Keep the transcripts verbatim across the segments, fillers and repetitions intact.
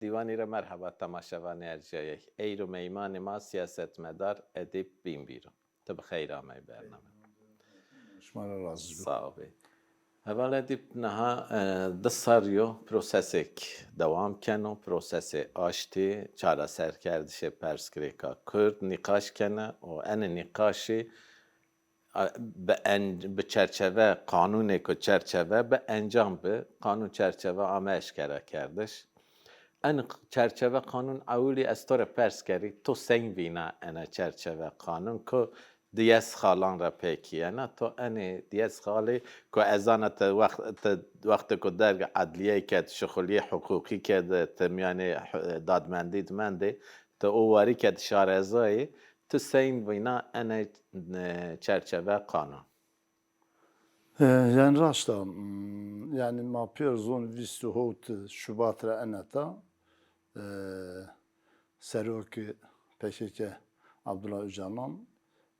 Dîwanî ra merheba temaşevanê erciyayê. Eyro meymanê ma siyasetmedar Edîp Bînbîr o. Ti bi xeyr amey bername. Şima ra razî bo. Sağ bê. Heval Edîp, niha, e, di serrî yo prosesêk dewam keno, prosesê aştî, çareserkerdişê persgirêka Kurd nîqaş kene û enê nîqaşî, a, bi en-, bi çerçeve, qanûnêko çerçeve bi encam bi, qanûn çerçeve ame eşkerekerdiş. En q-, çerçeve qanûn ewilî ez to rê pers kerî, to seng vîna ene çerçeve qanûn ku diyes xalan ra pêkî yena? To enê diyes xalî ku ez zana ti wext, ti wextêko derg edlîyeyî kerd, şuxulîyê huqûqî kerde, ti mîyanê hu-, dadmendî di mendê, ti o warî kerd şarezayî, ti seng vîna enê, e, çerçeve qanûn? E, yanî raşt a, m, yanî ma pêr zon vîst û hewt Şubat ra eneta, e, Serokê P K K Abdullah Ocalan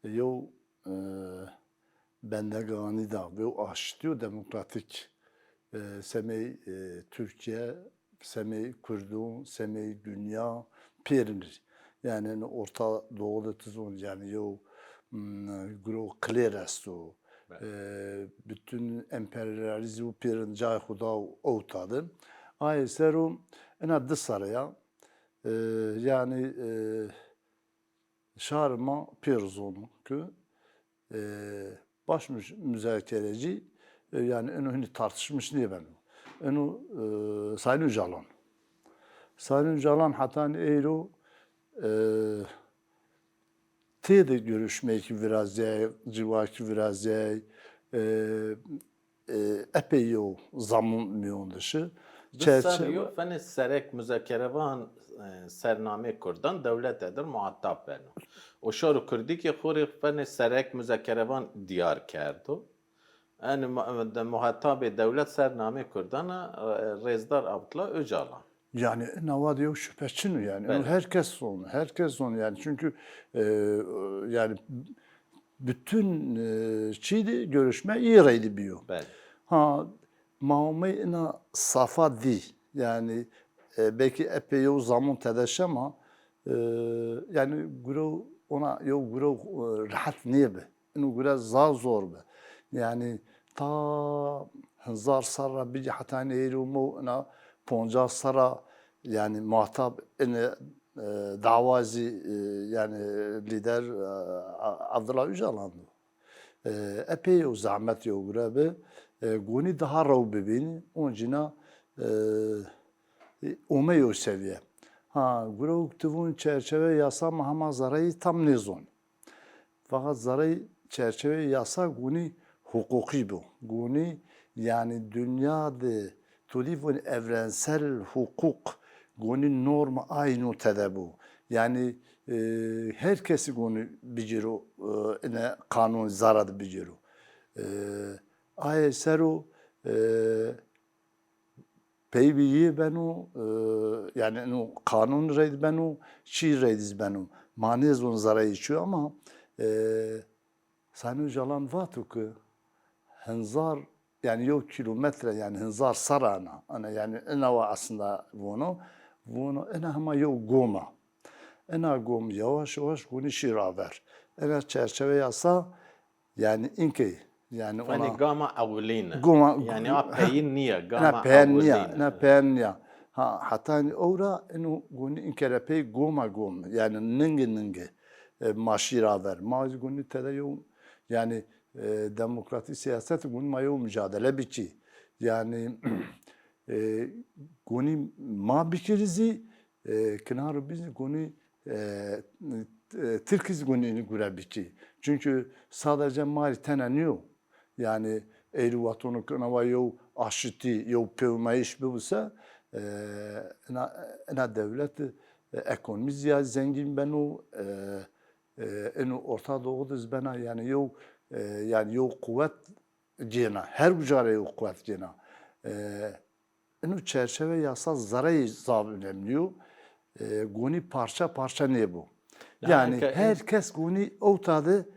yew, e, bendega anî da, yew aştî û demokratîk, e, semey, e, Tirkîye, semey Kurdûn, semey dinya pêrin rî. Yanî, eno Orta Doğu de ti zon, yanî, yew, m, guro qilêr esto. Bele. E, bütün emperyalîzm pêrin cayê xo da û ewta de. Aye ser o ena di serre ya. E, yanî, e, şarê ma pêro zono ki, e, baş müz-, muzakerecî, e, yanî eno hinî tartışmış nêbeno. Eno, e, Sayın Ocalan. Sayın Ocalan hetanî eyro, e, têde görüşmeyî ki virazey, ciwa ki virazey, e, e, epey yew zamun mîyon de şi. Di serrî yo fenê serek muzakerevan, e, sernamê kurdan dewlete dir muhatab beno. O şaro kurdî ki xo rê fenê serek muzakerevan diyar kerdo. Enê mu-, de muhatabê dewlet sernamê kurdan a, e, rêzdar Abdullah Ocalan. Yanî, ina wa de yew şüphe çin o yanî. Eno her kes zon, her kes zon yanî. Çünkü, e, yanî bütün, e, çî de görüşme î reyde bîyo. Bele. Ha, ma omey ina safa dî. Yanî, e, belkî epey yew zamun tede şema, e, yanî guro ona yew guro, e, rehet nêbi. Ino gure zaf zor bi. Yanî ta hezar serra bigî hetanî êro mo ina poncas serra yanî muhatab ine, e, dawa zî, e, yanî lîder, e, A-, Abdullah Ocalan do. E, epey yew zehmet yew gure bi. E, gonî daha rew bibînî. Oncîna, e, e, ome yew seviye. Ha, gure û ti vûn çerçeve yasa ma hema zereyî tam nêzon. Fakat zereyî çerçeveyê yasa gonî huqûqî bo. Gonî, yanî dinya de to dî vûn evrensel huqûq gonî norm aynû tede bo. Yanî, e, her kesî gonî bicêro, e, ine qanûn zara de bicêro. E, aye ser o, e, peybî yê beno, e, yanî ino qanûn reyd beno, çî reyd iz beno. Ma nêzon zereyê çi yo ama, e, Sayın Ocalan vato ki hinzar, yanî yew kîlometre, yanî hinzar serra ina. Ina, yanî ina wa aslında vono, vono ina hema yew gom a. Ina gom yavaş yavaş gonî şî raver. Ina çerçeve yasa, yanî inkey, yanî ona gama ewilîn e. Goma, yanî a peyin nîya, gama ewilîn e. Ina peyin nîya, ina peyin nîya. Ha, hetanî ewra ino gonî inkere pey goma gom, yanî ningi ningi, e, ma şî raver. Ma zî gonî tede yew, yanî, e, demokratîk siyaset gonî ma yew mucadele bikî. Yanî, e, gonî ma bikirî zî, e, kinaro bî zî gonî, e, e, Tirkî zî gonî inî gure bikî. Çünkü sadece ma rî tena nîyo. Yanî êrî watono ki ina wa yew aşitî, yew pêwmayîş bibuse, e, ina, ina dewlet, e, ekonomî zî ya zengîn beno, e, e, ino Orta Doğu de zî bena, yanî yew, e, yanî yew quwet cêna. Her uca ra yew quwet cêna. E, Ino çerçeve yasa zereyê zaf önemli yo. E, gonî parça parça nêbo. Yanî her kes gonî ewta de,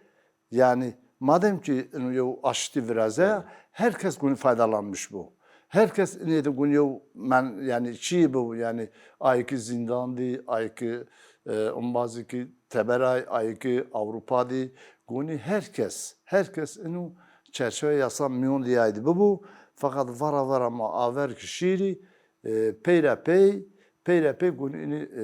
yanî madem ki ino yew aşitî viraze, her kes gonî faydalanmış bo. Her kes inê de gunî yew men, yanî çîyê bibo, yanî ayê ki zîndan dî, ayê ki, e, umbazê ki teber ay, ayê ki Ewropa dî, gunî her kes, her kes ino çerçewe yasa mîyon de yay de bibo. Feqet vera vera ma aver ki şîrî, e, peyra pey, peyra pey gunî inî, e,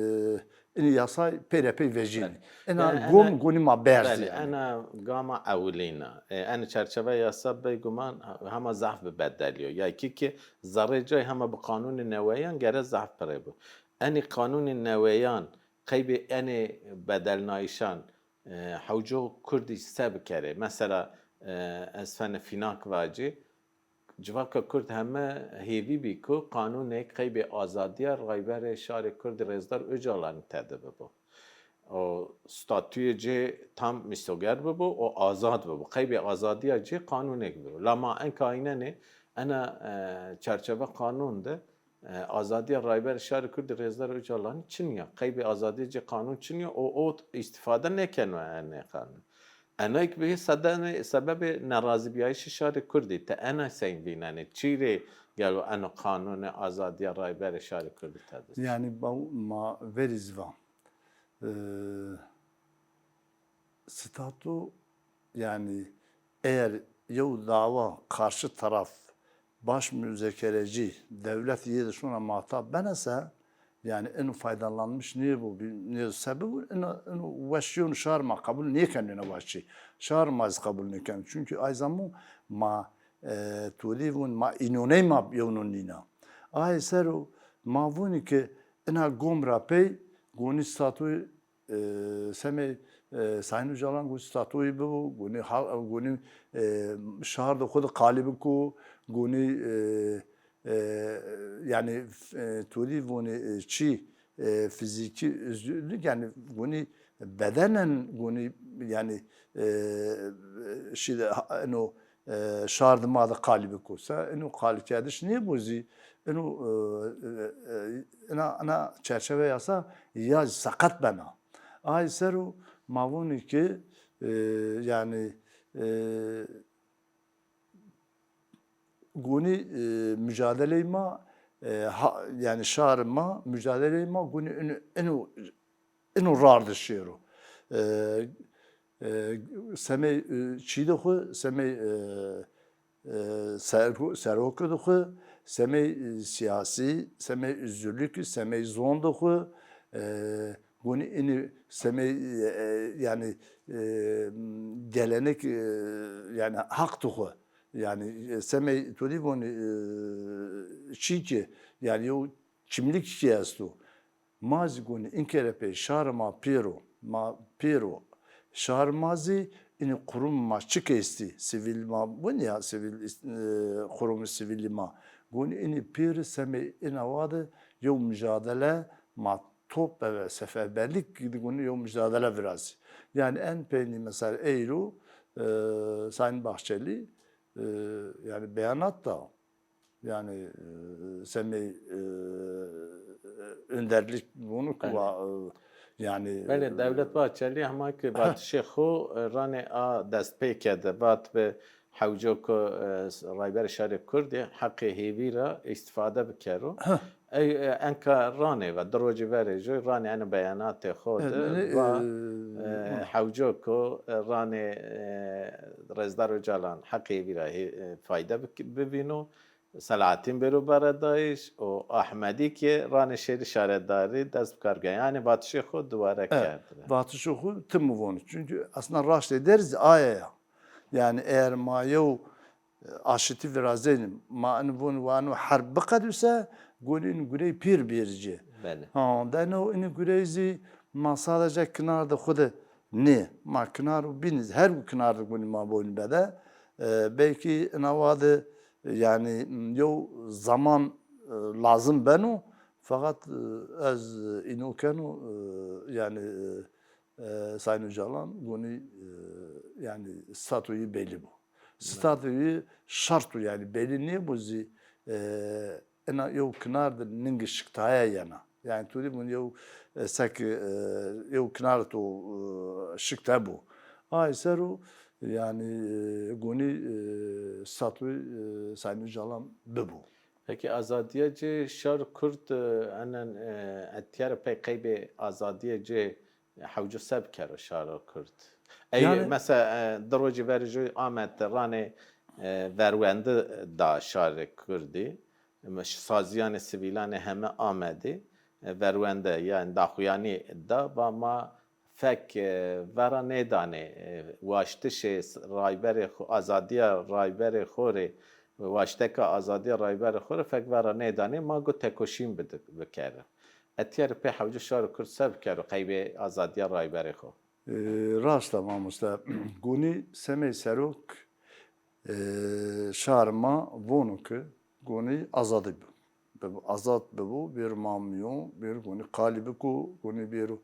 inî yasay peyra pey vejînî. Belê. Ina Yani gom ena, gunî ma berzî belê, yani. Ena gama ewilîn a. E, ena çerçeve yasa beyguman hema zaf bi bedelî yo. Ya ki ki zerrê cay hema bi qanûnê neweyan gere zaf pire bo. Enî qanûnê neweyan qeybê enê bedelnayîşan, e, hewco kurdî se bikerê? Mesela, e, ez fene fînak vacî, civaka kurd heme hêvî bî ku qanûnêk qeybê azadîya Rayberê Şarê Kurdî Rêzdar Ocalanî tede bibo. O statuyê ci tam mîsoger bibo, o azad bibo. Qeybê azadîya ci qanûnêk bibo. La ma enka eynenê ena, e, çerçeve qanûn de, e, azadîya Rayberê Şarê Kurdî Rêzdar Ocalanî çin ya. Qeybê azadîya ci qanûn çin ya, o, o îstîfade nêkeno enê qanûn. Enayk bihê sedenê, sebebê nerazîbîyayîşê şarê kurdî. Ti ena sey vînenê? Çî rê gelo eno qanûnê azadîya Rayberê Şarê Kurdî tede? Yanî ba-, ma verî zî va. E, statû, yanî eger yew dawa karşı taraf baş muzekerecî dewlet yê de şona muhatap bena se, yanî ino faydalanmış nêbo, bi-, nê sebeb ino, ino weş yonu şar ma qebul nêkeno, ino weşî. Şar ma zî qebul nêkeno. Çunkî ay zamo ma, e, tolî vûn ma înoney ma yewno nîna. Ay ser o ma vûnî ki ina gom ra pey gonî statûyî e, semê, e, Sayın Ocalan gunî statûyî bibo, gunî ha-, gunî, e, şar de xwu de qalî biko, gunî, e, e, yanî, e, tolî vûnî, e, çî, e, fizîkî özgürlük, yanî gunî bedenen, gunî, yanî, e, şî de ha-, eno, e, şar de ma de qalî biko. Se ino qalîkerdiş nêbo zî, ino, e, e, e, ina, ina çerçeve yasa ya seqet bena. Ay ser o ma vûnî ki, e, yanî, e, gunî, e, mucadeley ma, e, ha, yanî şarê ma, mucadeley ma gunî ino, ino ino rar de şêro. E, e, semey, e, çî de xwu, semey, e, e, sergo-, serokî de xwu, semey, e, sîyasî, semey özgürlük, semey zon de xwu, e, gunî inî semey, e, e, yanî, e, gelenek, e, yanî haq de xwu. Yanî, e, semey to dî vonî, e, çî ki, yanî yew kimlik ki esto. Ma zî gonî in kere pey şarê ma pêro, ma pêro. Şarê ma zî inî qurum ma çik estî, sivîl ma bin ya, sivîl îs-, e, qurumê sivîlî ma. Gonî inî pêri semê ina wa de yew mujadele ma top ve seferberlik gidi gonî yew mujadele virazî. Yanî en peynî mesela eyro, e, Sayın Bahçeli, e, yanî beyanat da. Yanî, e, semê, e, önderlik bunu ku, belê, wa, e, yanî, belê, e, Devlet Bahçeli hema ki vatişê xo, e, ranê a dest pê kerde, vat bi hewco ku, e, Rayberê Şarê Kurdî heqê hêvî ra îstîfade bikero. Ey, e, enka ranê ve, di rocî verê jû ranê eno beyanatê xo de, e, va, e, e, hewco ku, e, ranê, e, Rêzdar Ocalan heqê hêvî ra hê-, e, fayde bik-, bivîno. Selahattin bêro beredayîş û Ahmedî ki ranê şêrî şaredarî dest bi kar bikero. Yanî vatişê xo dubare kerd. Vatişê xo tim vûn. Çunkî aslında raştê derzî aye ya. Yanî eger ma yew, e, aşitî virazenî, ma in vûn wa ino herb biqeduse, gonî in gurey pêr bêrî ci. Belê. Ha, deno inî gurey zî ma sadece kinar de xwu de nê. Ma kinar û bînî, her gu kinar de gunî ma bonî bede. E, belkî ina wa de, yanî, yew zaman, e, lazim beno. Feqet, e, ez îno keno, e, yanî, e, e, Sayın Ocalan gunî, e, yanî statuyî belî bo. Statuyî şart o yanî belî nêbo zî, e, ina yew kinar de ningê şiktaya yena. Yanî tu dî bun yew, e, sek, e, yew kinar to, e, şikte bo. Ay ser o, yanî, e, gonî, e, statuyî, e, Sayın Ocalan bibo. Peki azadîya ci şar Kurd, e, enen, e, etîyere pey qeybê azadîya ci hewcu se bikero şaro Kurd? Ey, Yani- mesela, e, di rocî verî jû Amed de ranê, e, verwende da şarê Kurdî. Sazîyanê sivîlanê heme Amedî, e, verwende, yanî daxuyanî da, va ma fek, e, vera nêdanê, e, waştişê s-, rayberê xo, azadîya rayberê xo rê, waşteka azadîya rayberê xo rê fek vera nêdanê, ma got tekoşîn bidi-, bikerin. Etîyere pê hewcu şaro Kurd se bikero qeybê azadîya rayberê xo? E, rast a mamoste. Gonî semey serok, e, şar ma vono ki gonî azadî bi. Bi-, azad bibo, bêro ma miyo, bêro gonî qalî biko, gonî bêro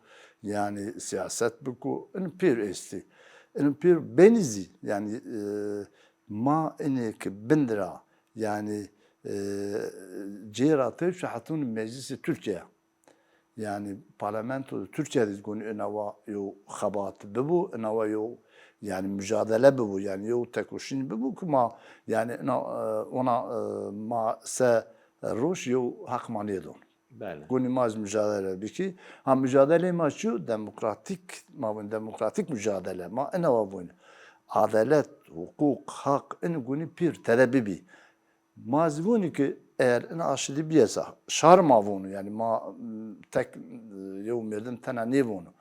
yanî sîyaset biko. In pêr estî. In pêr benî zî, yanî, e, ma inê ki bindira, yanî, e, cêra tewşi hetûn Meclîsê Tirkîya. Yanî parlamento Tirkîya de gonî inawa yo xebat bibo, inawa yo yanî mucadele bibo, yanî yo tekoşîn bibo ki ma yanî ina, e, ona, e, ma se roş yo heq ma nêdon. Belê. Gonî ma zî mucadele bikî. Ha mucadeleyê ma çi yo? Demokratîk, ma vûn demokratîk mucadele. Ma inawa vûn. Adalet, huquq, haq, in gonî pîr tede bibî. Ma zî vonî ki eger in aşitî bîyesa, şar ma vonu, yanî ma, m, tek, m, yew merdim tena nêvonu.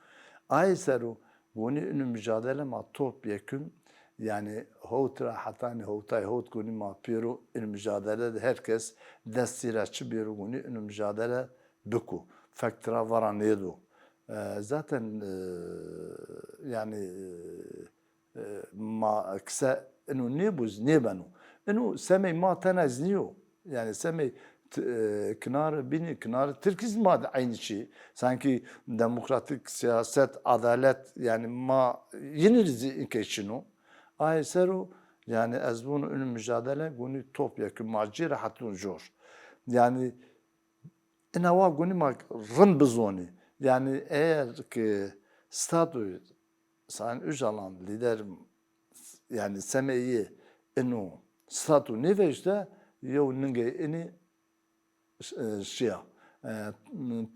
Ayê ser o vonî ino mucadele ma top yekun, yanî hewt ra hetanî hewtay hewt gonî ma pêro ino mucadele de her kes destî ra çi bêro gonî ino mucadele biku. Fek tira vara nêdo. E, zaten, e, yanî, e, E, ma kise ino nêbo zî nêbeno. Ino semey ma tena zî nîyo. Yanî semey t-, e, kinarê bînî, kinarê tirkî zî ma de eynî çî. Sankî demokratîk sîyaset, adalet, yanî ma yînî rê zî inkey çin o. Ayê ser o, yanî ez vûn ino mucadele gonî top yekun ma cêre hetûn jor. Yanî inawa gonî ma rind bizonî. Yanî eger ki statoyî Sayın Ocalan lîder, yanî semeyî ino statu nêveşte, yew ningey inî, e, şiya, e,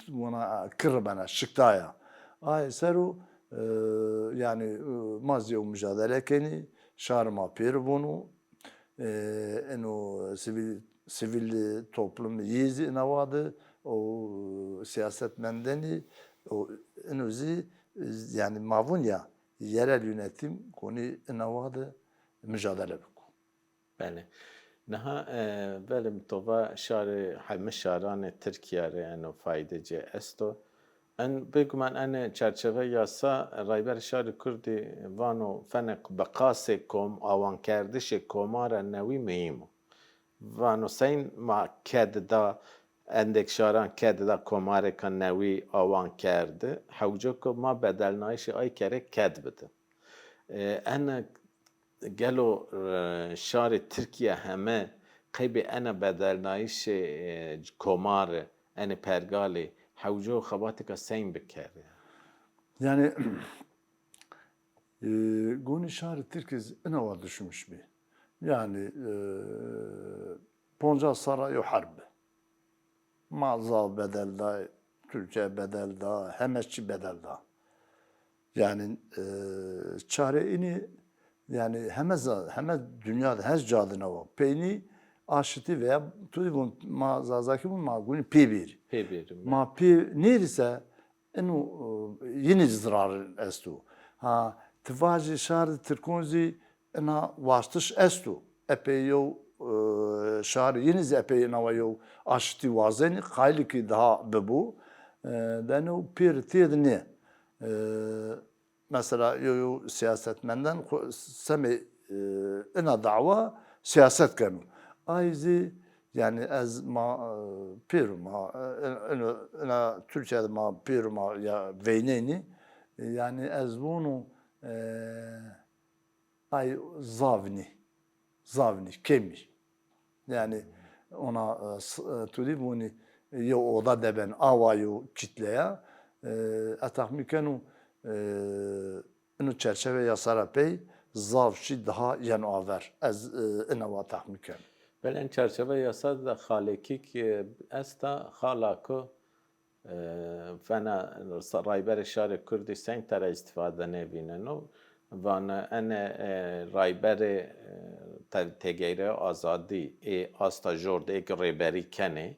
wana kirr bena, şiktaya. Ayê ser o, e, yanî, e, ma zî yew mucadele kenî, şar ma pêr vûnû, e, ino sivîl, sivîl toplum yî zî inawa de, o siyasetmendenî, o ino zî, e, yanî ma vûn ya, yerel yönetim konî inawa de mucadele biko. Belê. Niha, e, belê mi to va şarê heme şaranê Tirkîya rê eno fayde ci esto. En bêguman ene çerçeve yasa Rayberê Şarê Kurdî vano fene bi qasê kom-, awankerdişê komara newî muhîm o. Vano seyn ma ked da, endek şaran ked da komarêka newî awan kerdi, hewco ke ma bedelnayîşê ay kerê ked bidin. E, ene gelo, e, şarê Tirkîya heme qeybê ena bedelnayîşê, e, komari, enê pergalî hewco xebatêka seyn bikerê? Yanî, e, gonî şarê Tirkî zî inawa düşmüş bî. Yanî, e, poncas serra yew herb bi. Ma zaf bedel day, Tirkîya bedel da, heme çî bedel da. Yanî, e, çarê înî, yanî heme za-, heme dinya de her ca de nawa. Peynî aşitî veya tu dî vûn ma zazakî vûn ma gunî pê bêrî. Pê bêrî, ma pê nêrî se ino, e, yînî zî zirar esto. Ha, ti vajî şarê Tirkon zî ina waştiş esto. Epey yew, e, şarê yînî zî epey inawa yew aşitî wazenî, qayîl ki daha bibo. E, deno pêr têd nê. E, mesela yew yew siyasetmenden xo-, semê, e, ina dawa siyaset keno. Ay zî, yanî ez ma, e, pêro ma, e, ina, ina Tirkîya de ma pêro ma ya veyneynî. E, yanî ez vûnû, e, ay zaf nî, zaf nî, kemî. Yanî ona, e, s-, e, tu dî vûnî yew oda de ben awa yew kîtleya, e, ez texmîn kenu, e, ino çerçeve yasa ra pey zaf çî daha yeno aver. Ez, e, inawa texmîn kenu. Belê, en çarçeveya yasa de xalekî ki esta, xala ku, e, vena sa-, Rayberê Şarê Kurdî seng tera îstîfade nêvîneno. Vana ene, e, Rayberê, e, te-, T G R Azadî ê asta jor de ê ki rêberî kenê,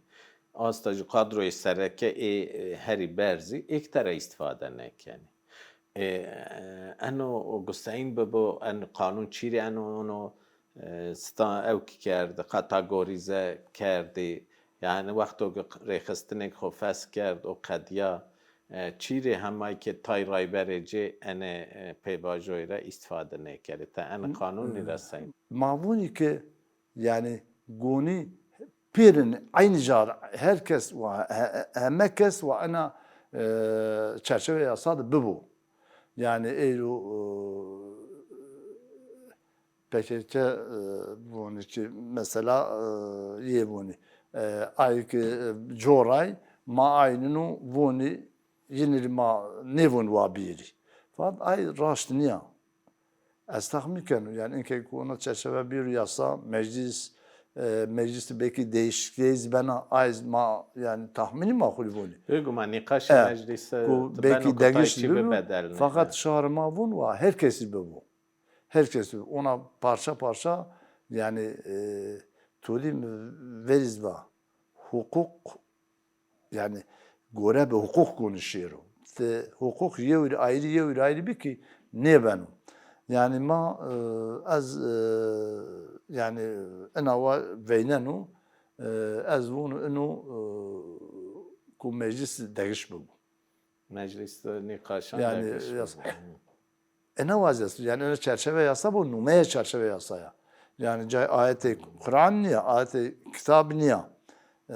asta jî kadroyê sereke ê, e, herî berzî ê ki tera îstîfade nêkenê. E, eno guseyîn bibo, en qanûn çîrê eno, ono, e, stan ewk kerdî, kategorîze kerdî. Yanî wexto ki rêxistinêk xo fes kerd û qedîya, e, çîrê hemay ke tay Rayberê cê ene, e, pêvajoyî ra îstîfade nêkerê. Te en qanûnî ra seyîn? Ma vûnî ke yanî gonî pêrin eynî ca de her kes wa he-, heme kes wa ena, e, çerçeve yasa de bibo. Yanî êro, e, P K K, e, vûnî ki mesela, e, yê vûnî. E, ay ki, e, coray ma ay nîno vûnî yinî rî ma nêvûn wa bîrî. Fakat ay raşt nîya. Ez tahmîn keno, yanî inkê ku ona çerçeve bîro yasa, meclis, e, meclis de belkî değişikliği zî bena, ay zî ma, yanî tahmînî ma xwu rî vûnî. Bêguman nîqaşê E, meclîse ku ti belkî beno ku tay degiş çî bibo, bibedelne. Fakat E. şarê ma vûn wa her kesî bibo. Her kesî bibo. Ona parça parça, yanî, e, to dî mi verî zî va. Huqûq Yanî gore bi huqûq konuşêro. Ti huqûq yewî rê ayrî, yewî rê ayrî bikî, nêbeno. Yanî ma, e, ez, e, yanî ina wa veyneno, e, ez vûnu ino, e, ku meclis degiş bibo. Meclis de nîqaşan Yanî degiş yas- bibo. Hı. Ena wazî esto. Yanî ena çerçeve yasa bo, numeye çerçeve yasa ya. Yanî cay ayetê Quran nîya, ayetê kitab nîya. E,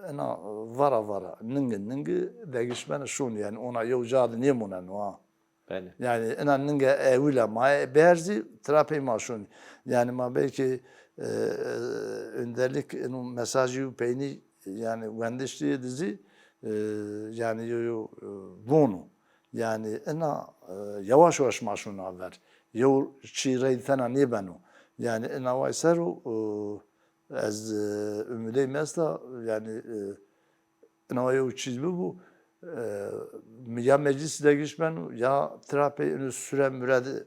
ena vara vara, ningi ningi degiş bena şûn. Yanî ona yew ca de nêmoneno ha. Belê. Yanî ena ninge ewil a, ma berzî tira pey ma şûn. Yanî ma belkî, e, e, önderlik eno mesajî û peynî yanî wendiştî de zî, e, yanî yo yo, e, vûnu. Yanî ina, e, yavaş yavaş ma şûna ver. Yew çî rey tena nêbeno. Yanî ina way ser o, e, ez, e, umudey mi esta, yanî, e, ina way yew çîz bibo, e, ya meclis degiş beno, ya tira pey ino sure mure de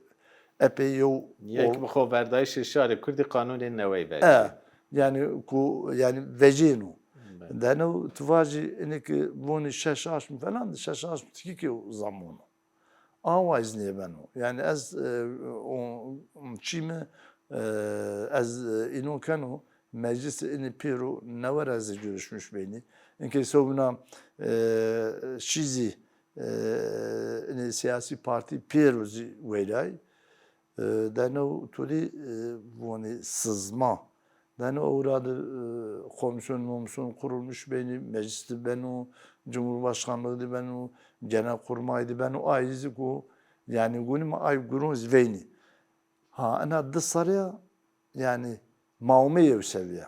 epey yew Yek bi xoverdayîşê şarê kurdî qanûnê newey vecî. E, yanî ku, yanî vecîno. Belê. Deno tu vacî, inê ki vonî şeş aşm falan de, şeş aşm tikî ki zaman o. Awa îznê beno. Yanî ez, e, o, çî mi, e, ez, e, înon keno, meclis inî pêro newe ra zî görüşmüş beynî. Inkê sewbîna, e, şî zî, e, inî siyasî partî pêro zî weylay. E, deno tu dî, e, vonî sızma. Deno ewra de, e, komisyon momisyon kurulmuş beynî, meclis de beno, cumhurbaşkanlığı de beno, genelkurmay de beno, ay zî ku, yanî gunî ma ay gurûn zî veynî. Ha, ena di serrî ya, yanî ma omê yew sevîye.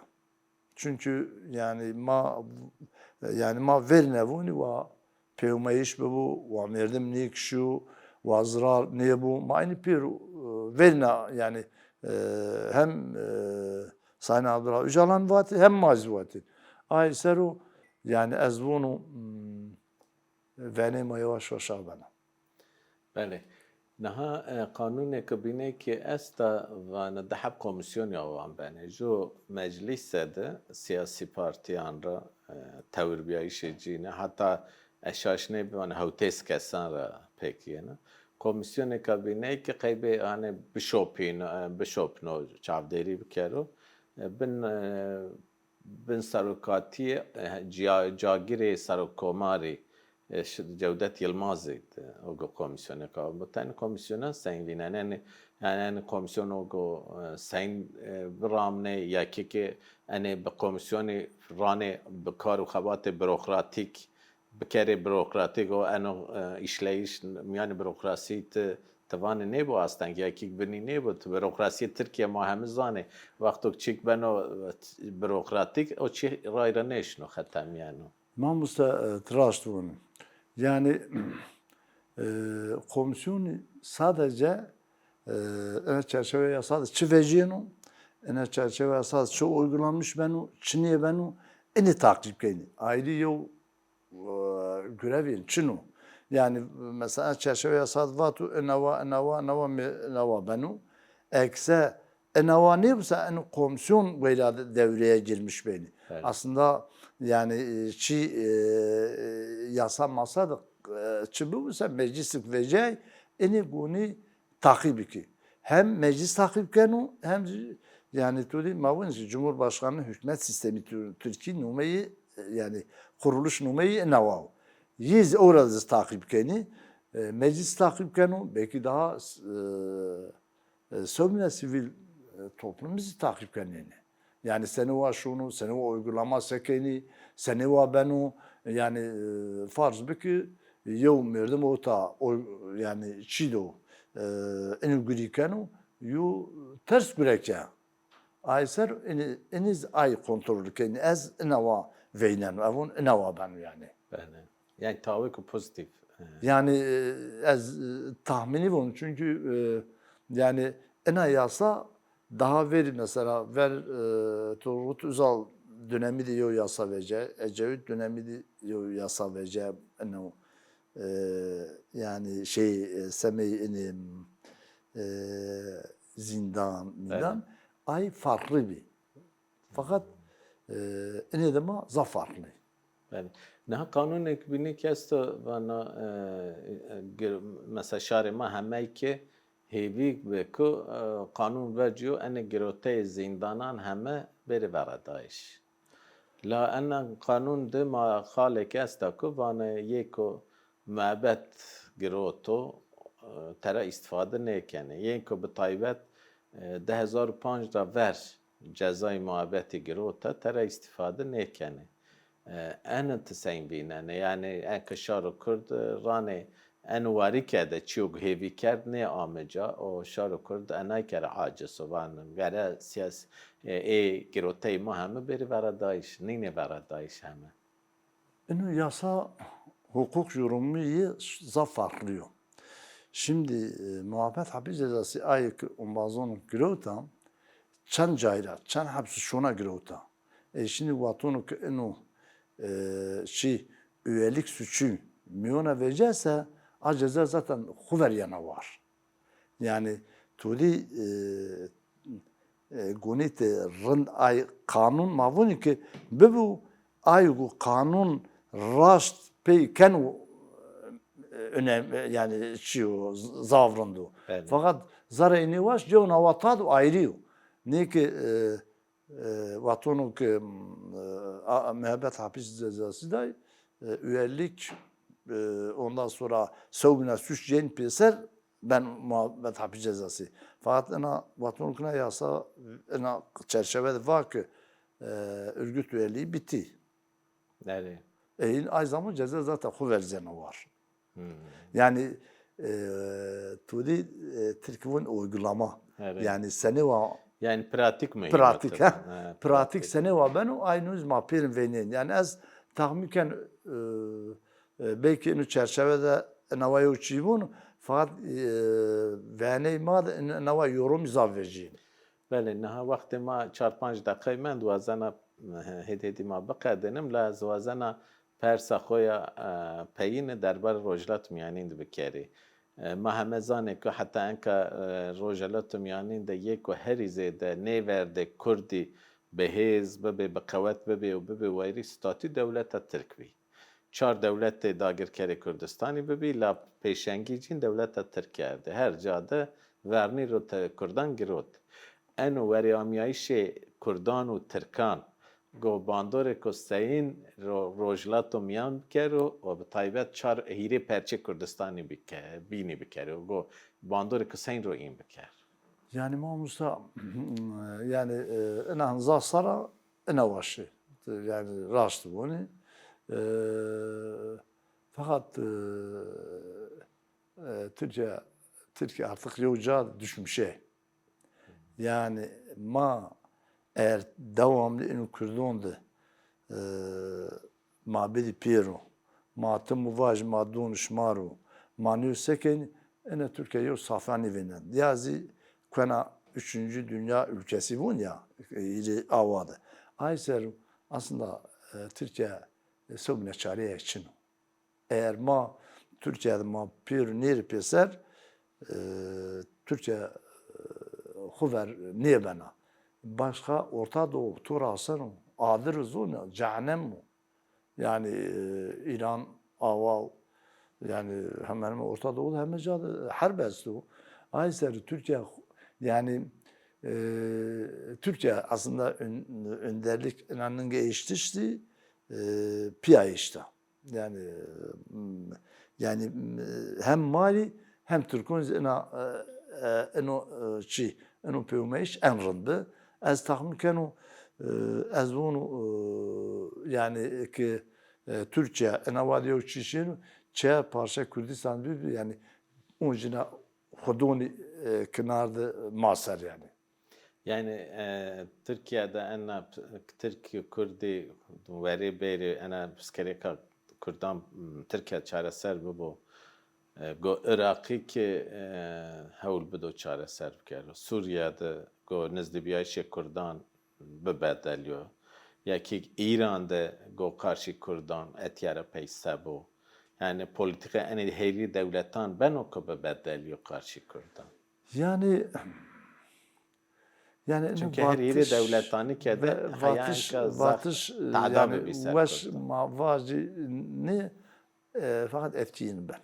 Çünkü yanî ma, yanî ma verî nêvûnî wa pêwmeyîş bibo, wa merdim nêkişîyo, wa zirar nêbo. Ma inî pêro, e, verîna yanî, e, hem, e, Sayın Abdullah Öcalan vatî, hem ma zî vatî. Ay ser o, yanî ez vûnu, hmm, venê ma yavaş yavaş a bena. Belê. Niha, e, qanûnêke bînê ki esta, vana di heb komîsyonî awan benê. Ju meclîse de sîyasî partîyan ra, e, tewirbîyayîşê cîne, heta eşaş nêbî, vana hewtês kesan ra pêk yena. Komîsyonêka bînê ki qeybê hanê bişopîno, e, bişopno, çavdêrî bikero. E, bin, e, bin serokatîyê, e, cîya-, cagirê serokkomarî, e, ş-, Cewdet Yilmazî de, o go komîsyonêka. Bu tenê komîsyona seyîn vînenê, yanî, yanî komîsyon o go, e, seyîn, e, biramnê, ya ki ki enê bi komîsyonî ranê bi kar û xebatê burokratîk, bikerê burokratîk o eno, e, îşleyîş mîyanê burokrasî ti, ti vanê nêbo asteng, ya kî binî nêbo. Ti burokrasîyê Tirkîye ma heme zanê. Wexto çîk beno, e, burokratîk, o çî ray ra nêşino, xetemîyeno. Mamoste, e, ti raşt vûnî. Yanî, e, komîsyonî sadece, e, ena çerçeveyê yasa de çi vecîyeno, ina çerçeve esas çi uygulanmış beno, çi nêbeno, inî taqîb kenî. Ayrî yew, e, gurevên çin o. Yanî mesela çerçeve esas vato inawa, inawa, inawa, inawa beno. Ekse inawa nêbisa, ino komisyon weyra de-, devreye girmiş benî. Evet. Aslında yani, e, çi, e, yasa masa de, e, çi bibisa meclisik vecay, inî gunî taqîb ki. Hem meclis taqîb keno, hem zî, yani tu dî ma vûn ki Cumhurbaşkanlığı hükümet sistemi Tür-, Türkiye numeyi, yani kuruluş numeyi inawa o. Yî zî ora zî taqîb kenî, e, meclis taqîb keno, belki daha, e, e, sewbîna sivîl, e, toplumî zî taqîb kenêne. Yani senê wa şono, senê wa uygulama se kenî, senê wa beno, yani, e, farz bi ki yew merdim ota, o, yani çî do, e, inî gurî keno, yew ters gure ke. Ay ser inî, inî zî ay kontrol kenî. Ez inawa veyneno, evon inawa beno yani. Belê. Yani tawêko pozîtîf. E. Yani, e, ez, e, tahmînî vûn. Çünkü, e, yani ina yasa daha verî mesela ver, e, Turgut Özal dönemî de yew yasa vece, Ecevit dönemî de yew yasa vece, ino, e, yani şey, e, semey inî, e, zîndan, mîndan, ay farklı bî. Fakat, e, inê de ma zaf farklı. Belê. Niha qanûnek bînî ke esto vana, e, e, gir-, mesela şarê ma hemey ke hêvî bi ku, e, qanûn vecîyo enê giroteyê zîndanan heme bêrê veradayîş. La ena qanûn de maqalêk esta ku vanê yê ku muebet giroto, e, tera îstifade nêkenê. Yên ku bi taybet, e, di hezar û panc ra ver cezayê muebetî girota, tera îstifade nêkenê. E, eno ti sey vînenê? Yanî enka şaro kurd, e, ranê eno warî ke de çîyo hêvî kerd nêame ca û şaro kurd enay ke ra aciz o, van gere siyas-, e, ê giroteyê ma heme bêrê veradayîş, nînê veradayîş heme. Ino yasa hukuk yorumu yê zaf farklı yo. Şimdi, e, muebet hapis cezası ayê ki ombazon girewta, çend cayra, çend hapsi şona girewta. E, şimdi watonu ki ino, e, çi üyelik suçu miyona vecese, a ceza zaten xuver yana war. Yani tu dî, e, e, gonî ti rind ay qanûn ma vûnî ki bibû, ay ku qanûn raşt pey ken û, e, önem, e, yani çi yo, z-, zaf rind o. Belê. Fakat zerrê nêwaş cew nawa tad û ayrî yo. Nê ki, e, e, watonu ki, m, e, a, muebet hapis cezası day, e, üyelik, e, ondan sonra sewbîna suç cên pêser ben muebet hapis cezası. Fakat ina watonu ki ina yasa, ina çerçeve de va ki, e, örgüt üyeliği bitti. Belê. E, in ay zaman ceza zaten xu verzeno war. Hmm. Yani, e, tu dî, e, Tirkî vûn uygulama. Evet. Yani senê wa. Yani pratik mi? Pratik, ha. Ha, pratik senê wa beno, ay nûz ma pêrin veynên. Yani ez tahmîn ken, e, e, belki ino çerçeve de inawa yew çî vûn, fakat, e, veney ma de in-, inawa yorumî zaf vecî. Belê, niha wextê ma çar panc deqey mend, wazena, e, hêdî hêdî ma biqedênim, la ez wazena persa xo ya, e, peyîne derbarê Rojhilat Mîyanîn de bikerî. E, ma heme zanê ku heta enka, e, Rojhilat Mîyanîn de yê ku herî zêde nêverdê kurdî bi hêz bibê, bi qewet bibê û bibê weyrî statû dewleta tirk bî. Çar dewletê dagirkerê Kurdistanî bibî, la pêşengî cîn dewleta tirk kerdê. Her ca de vernî ro te-, kurdan girot. Eno werêamîyayîşê kurdan û tirkan go bandorêko seyîn ro Rojhilato Mîyan bikero û bi taybet çar hîrê perçê Kurdistanî bike-, bînî bikero. Go bandorêko seyîn ro în biker. Yani mamosta, yani, e, ina hinza sara ina waşi. Yani raşt vûnî. E, fakat, e, e, Türkiye, Türkiye artık yew ca düşmüşe. Yani ma eğer devamlı ino Kurdon de, e, ma bidî pêro, ma tim û vaj, ma don şima ro, ma nêyo se kenî, ina Tirkîya yew safa nêvênen. Ya zî kuena üçüncü dünya ülkesi vûn ya, e, îrê awa de. Ay ser aslında, e, Tirkîya, e, sewbîna çareyê çin o. Eger ma Tirkîya de ma pêro nêrî pêser, e, Tirkîya, e, xwu ver nêbena. Başka Orta Doğu to ra aseno, adir zon ya, cehennem o. Yani, e, İran awa, yani hemen hemen Orta Doğu'da heme ca de herb esto. Ay ser Türkiye, yani, e, Türkiye aslında ön-, önderlik inanınca eşitişti, e, piya işte. Yani, m, yani, m, hem mali hem Türk'ün ina, e, e, ino, e, çi, ino pêwmeyiş en rind bi. Ez tahmin keno, e, ez vonu, e, yani ki, e, Türkiye ina wad yew çi şêno, çe parça Kurdistan bi, bi, yani, un jina xudoni, e, kinar de ma ser yani. Yani, e, Tirkiye de ena p-, Tirk, Kurdî werê bêrê ena pirsgirêka Kurdan, m, Tirkiye çareser bibo. E, go Iraqî ki, e, hewl bido çareser bikero. Sûriye de go nizdîbîyayîşê Kurdan bibedelîyo. Ya ki Îran de go qarşî Kurdan etîya ra peyse bo. Yani polîtîka enê herî dewletan beno ku bibedelîyo qarşî Kurdan. Yani, yani ino Çünkü her yeri vatiş dewletanî kerde ve heya vatiş, enka zaf vatiş, e, tada yani bibi ser weş Kurdan. Ma vacî nê, e, fakat etkîyîn beno.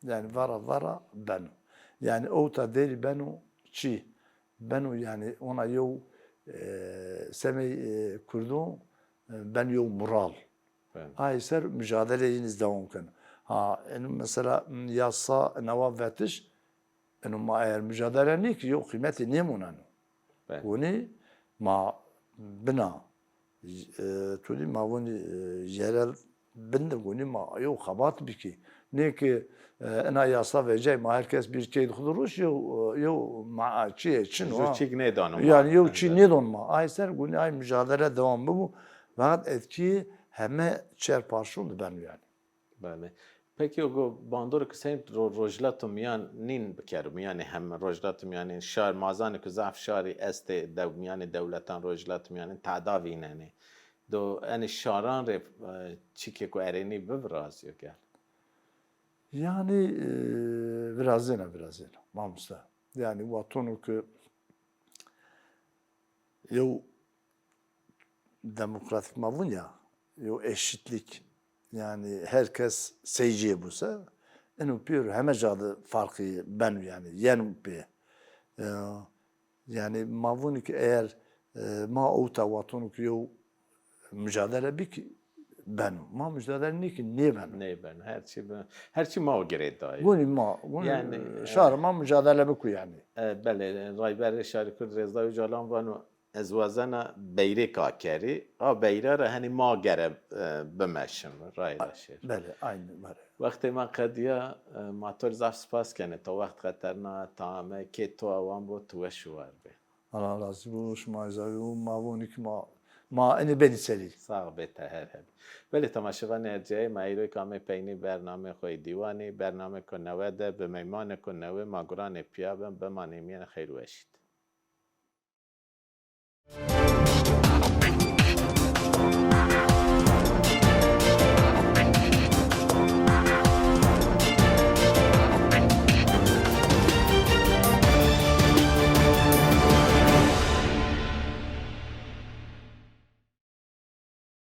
Yani vara vara beno. Yani ewta derî beno çi? Beno yani ona yew, e, semey, e, Kurdo, e, ben yew mural. Ben. Ay ser mücadele yîn iz dewam keno. Ha, eno mesela, m, yasa newa vetiş, eno ma eger mücadele nêkî yew qîmetî nêmoneno. Ben. Gonî ma bina, e, tu dî ma vonî, e, yerel bin de gonî ma yew xebat bikî. Nê ki, e, ina yasa vecay ma her kes bir keyd xwu de roş yew, e, yew ma çîyê çin o. Yew çîk nêdano ma. Yani yew çî nêdon ma. Ay ser gonî ay mücadele dewam bibo. Fakat etkî heme çer parçon de beno yani. Belê. Peki o go bandor ki sen ro-, Rojhilata Miyan nîn bikero, miyanê hem Rojhilata Miyanê şar, ma zanê ki zaf şarî estê dew-, miyanê dewletan Rojhilata Miyanê tada vînenê. Do enê şaran rê, e, çîkêko erênî bivirazîyo gel? Yani, e, virazêna, virazêna, mamoste. Yani, watono ki yew demokratik ma vûn ya, yew eşitlik, yani her kes seyciyê buse, eno pêro heme ca de farqî beno yani, yeno pê. E, yani ma vûnî ki eger, e, ma ewta watono ki yew mücadele bikî, beno. Ma mücadele nêkî nêbeno. Nêbeno. Her çî bi-, her çî ma o girêdayî. Gonî ma, gonî Yani, şarê e, ma mücadele bikû yani. E, belê, Rayberê Şarê Kurd Rêzdar Ocalan vano, ez wazena beyrêk akerî, a beyra ra henî ma gere, e, bimeşim, rayra şêr. Belê, aynî, belê. Wextê ma qedîya, e, ma to rê zaf spas kenê. To wext xeterna, ta ame, kê to awan bo, tu weş û war bê. Allah razî bo, şima zî û ma vonî ki ma, ma enê benî serî. Sax bê, ti her hebî. Belê, temaşevanê erciyayê ma eyroyêk amê peynî bernameyê xo yê dîwanî, bernameyêko newe de bi meymanêko newe ma guranê pîya bin, bimanê mîyanê xeyr û weşî de.